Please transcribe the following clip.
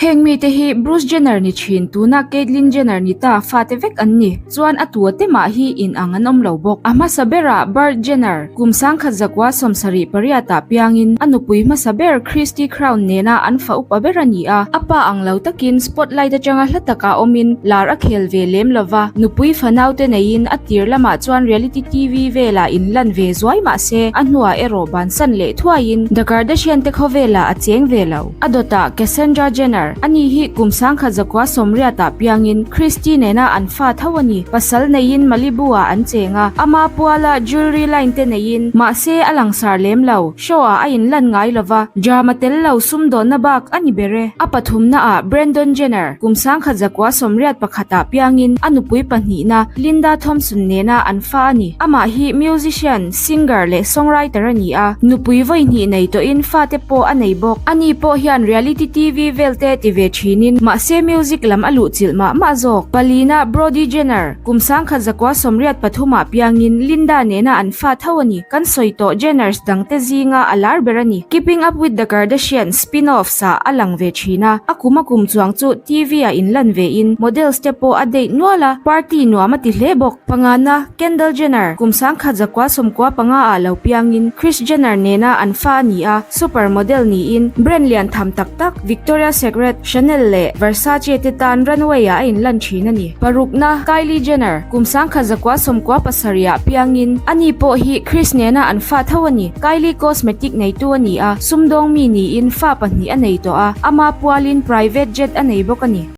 Heng mite hi Bruce Jenner ni thin, tuna Caitlyn Jenner ni ta fate vek an ni. Chuan a tua te mah hi in ang an awm lo bawk. A hmasa berah Burt Jenner, kum 1978 ah piangin a nupui hmasa ber Christy Crown nena an fa upa ber a ni a. A pa ang lo takin spotlight atanga hla takah awmin lar a khel ve lem lova, nupui fanau te neiin a tir lamah chuan reality TV velah inlan ve zuai mah se a hnuah erawh bansan leh thuaiin The Kardashian te khawvelah a cheng ve lo. A dawtah Cassandra Jenner, ani hi kum 1980 ah piangin Christy nena an fa tho a ni. Pasal neiin Malibu ah an cheng a, ama puala jewelry line te neiin mahse a langsar lem lo, show ah a inlan ngai lova, drama tel lo sumdawnna bak a ni ber e. A pathumna ah Brandon Jenner, kum 1981 ah piangin a nupui pahnihna Linda Thompson nena an fa a ni. Amah hi musician, singer leh songwriter a ni a, nupui vawi hnih nei tawhin fate pawh a nei bawk. Ani pawh hian reality TV vel te ti ve thinin mahse music lam a luh chilh mah mah zawk. Palina Brody Jenner, kum 1983 ah piangin Linda nena an fa tho a ni. Kan sawi tawh Jenners dangte zinga a lar ber a ni. Keeping Up With The Kardashians spin-offs ah a lang ve thin a, a kum a kum chuang chu TV ah inlan ve in models te pawh a date nual a, party nuam a ti hle bawk. Pangana, Kendall Jenner, kum 1995 ah lo piangin Kris Jenner nena an fa a ni a, super model niin brand lian tham tak tak Victoria's Secret, Chanel leh Versace te tan runway ah a inlan thin a ni. Parukna, Kylie Jenner, kum 1997 ah piangin ani pawh hi Kris nena an fa tho a ni. Kylie Cosmetic neitu a ni a, sumdawng mi niin fa pahnih a nei tawh a, ama pualin private jet a nei bawk a ni.